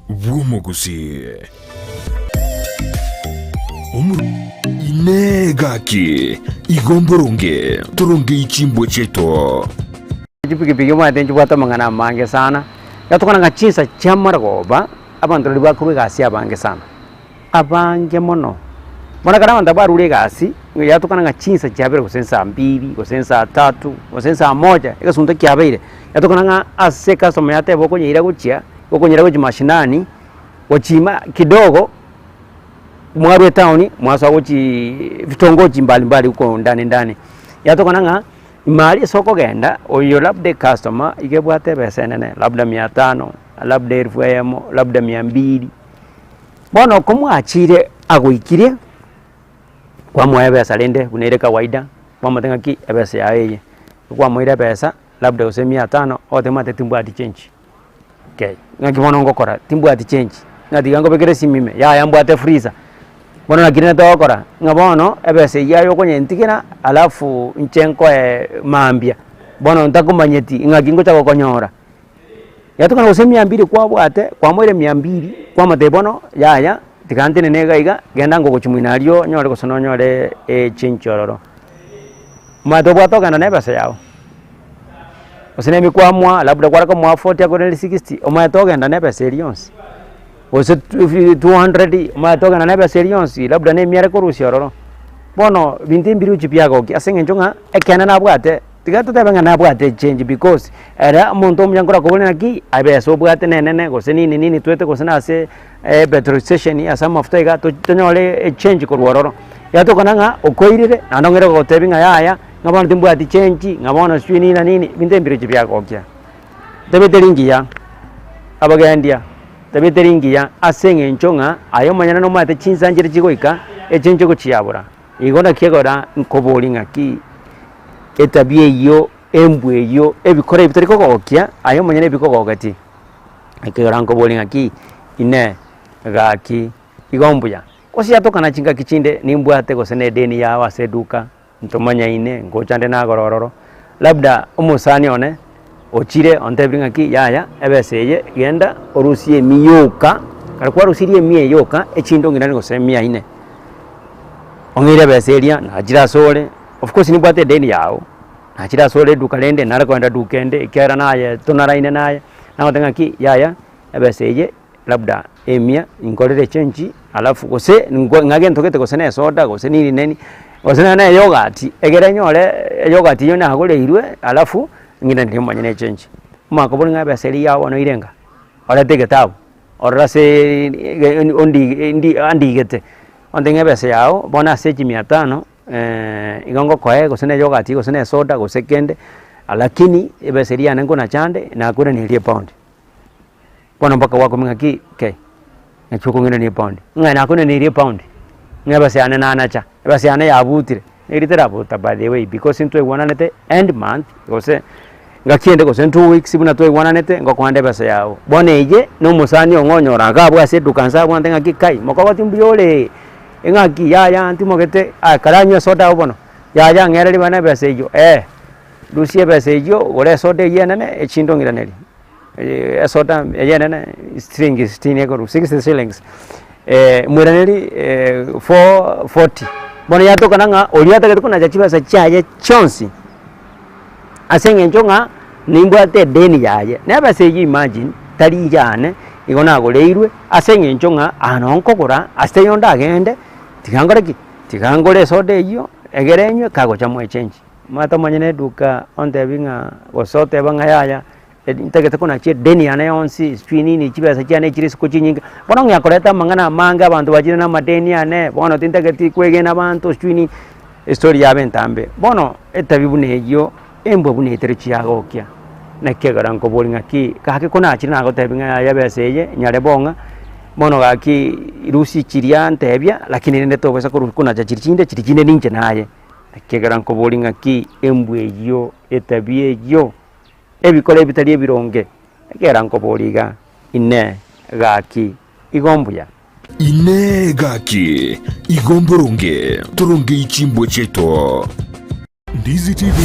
Bw'omogusii. Omoro Inee gaki, igo mboronge torongei chimbwa chiaito. Chipikipiki omanyete nchibwate amang'ana amange sana, iga tokona ng'a chinsa chia marogoba, abanto baria bakorwa egasi abange sana, abange mono. Bono ekero abanto barure egasi, nigo tokona ng'a chinsa chiabeire gose nsaa mbiri, gose nsaa tatu, gose nsaa moja, egesunte kiabeire, iga tokona ng'a ase ecustomer yateba okonyeira gochia, okonyeira gochia mashinani, gochima kidogo, mwarwa etown mwasoa gochiiii vitongoji mbalimbali huko ndani ndani, yatokana ng'a ime aria ase okogenda, oyo labda ecustomer iga ebwate ebesa enene, labda mia tano, labda elfu eyemo, labda mia mbili. Bono komwachire agoikirie, kwamoa ebesa rende buna ere kawaida, kwamotebia ng'aki ebesa yago eye, kwamoire ebesa labda gose mia tano, ogoteba omanyete timbwati change. Okay, ng'aki bono ngokora, timbwati change, ng'a tiga nkobekere esimi ime, yaya mbwate freezer, bono naki rende togokora, ng'a bono ebesa eywo aye okonyentigera alafu inche nkoe mambia, bono ntakomanyeti ng'aki ngocha gokonyora. Yatokana gose mia mbiri kwabwate, kwamoire mia mbiri, kwamotebia bono yaya tiga ntenene iga iga, genda ngogochia moino aria onyore gose nonyore echange ororo. Omanyete obwate ogenda na ebesa yago. Gose na emikwamwa labda kware komoa forty akoiranie sixty, omanyete ogenda na ebesa eria yonsi, gose 200 omanyete ogenda na ebesa eria yonsi labda na emia are korusia ororo. Bono binto ebi mbirochio biagokia ase eng'encho ng'a ekeene nabwate, tiga totebe ng'a nabwate echange because ere omonto omuya nkorakobore naki, ebesa obwate na enene gose nini nini twete gose na ase epetrol station ase amafuta iga tonyore echange korwa ororo. Yatokana ng'a okoirire naende ong'ire gogotebia ng'a yaya. Ng'a bono timbwati chenchi, ng'a bono sijui nini na nini, ebinto ebi mbirochio biagokia. Tabia teri ngiya, abagendia, tabia teri ngiya ase eng'encho ng'a aye omonyene nomanyete chinsa nchire chigoika, echenchi ogochiabora. Igo naki ekogera nkoboria ng'aki, etabia eyio, embwa eyio, ebikoro ebi bitari kogokia, aye omonyene ebikogogetie. Ekegera nkoboria ng'aki, inee, gaki, igo mbuya? Gose yatokana chingaki chinde nimbwate gose na edeni yao ase eduka. Ntomanyaine, ngocha nde nagora ororo, labda omosani one ochire ontebirie ng'aki yaya ebesa eye genda orusie emia yoka, ekero kwarusirie emia eye yoka echinde ong'iranie gose emia ine, ong'eire ebesa eria nachire asore, of course nimbwate edeni yago, nachire asore eduka rende nare kogenda duka ende ekiagera naye tonaraine naye, nagoteba ng'aki yaya ebesa eye. Labda emia nkorere echenji alafu gose nkwa ng'a gento gete gose na esoda gose nini nini, gose nonye na eyogati, egere nyore eyogati eywo nagoreirwe alafu ng'iranerie omonyene echenji. Omanya ng'a ebesa eria yago bono irenga, orete egetabu orore aseeee ondi ndi andigete, onte ng'a ebesa yago bono ase chimia tano igo ngokoe gose na eyogati gose na esoda gose kende, lakini ebesa eria yane nkonachande nakoiraneria epaundi. Bono mpaka gwakumia ng'aki kei, naki okong'irania epaundi, ng'a nakong'iraneria epaundi, ng'a ebesa yane nanacha, ebesa yane yabutire, neri terabuta by the way because ntwaigwananete end month gose ngaki ende gose two weeks buna twaigwananete ngokoa nde ebesa yago. Bono eye, na omosani ong'o onyora iga abwo ase eduka nse abwate ng'aki kai, mokogoti mbuya ore, eng'aki yaya ntimogete, aya karanywe esoda abwo bono, yaya ng'ereri bana ebesa eywo eh, rusia ebesa eywo, gora esoda eywo enene, echinde ong'iranerie. Esoda eye enene siringi sitini ekorwa sixty shillings, moiraneri 4 40. Bono yatokana ng'a oria atagete konacha chibesa chiaye chionsi, ase eng'encho ng'a nimbwate edeni yaye, na ebesa eyio imagine, tari yane, igo nagoreirwe ase eng'encho ng'a aa noo nkogora ase taiyo ndagende, tiga nkore ki? Tiga ngore esoda eyio, egere enywe kagocha moe echenji. Omanyete omonyene eduka ontebia ng'a gose oteba ng'a yaya. Ntagete konachia edeni yane yonsi, sijui nini chibesa chiane chire isiko chinyinge, bono ng'ea koreta amang'ana amange abanto bachire na amadeni ane, bono tintageti kwegena abanto sijui nini, estori yabo entambe. Bono etabi buna eyio, embwa buna eye teri chiagokia, naki ekero nkoboria ng'aki, gaki konachire nagotebia ng'a yaya ebesa eye nyare bong'a, bono gaki rusia chiria ntebia, lakini rende tobasa koru konacha chiria chinde, chiria chinde ninche naye. Naki ekero nkoboria ng'aki, embwa eyio, etabi eyio. Ebikoro ebitari ebironge, ekera nkoboria iga, Inee, gaki, igo mbuya? Inee! Gaki, igo mboronge torongei chimbwa chiaito? Ndizi TV.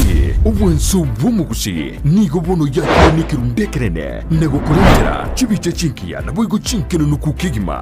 Obwanso bw'omogusi nigo bono yakire nekerundu ekenene, na gokorentera chibicha chingiya naboigo chinkenenuku kegima.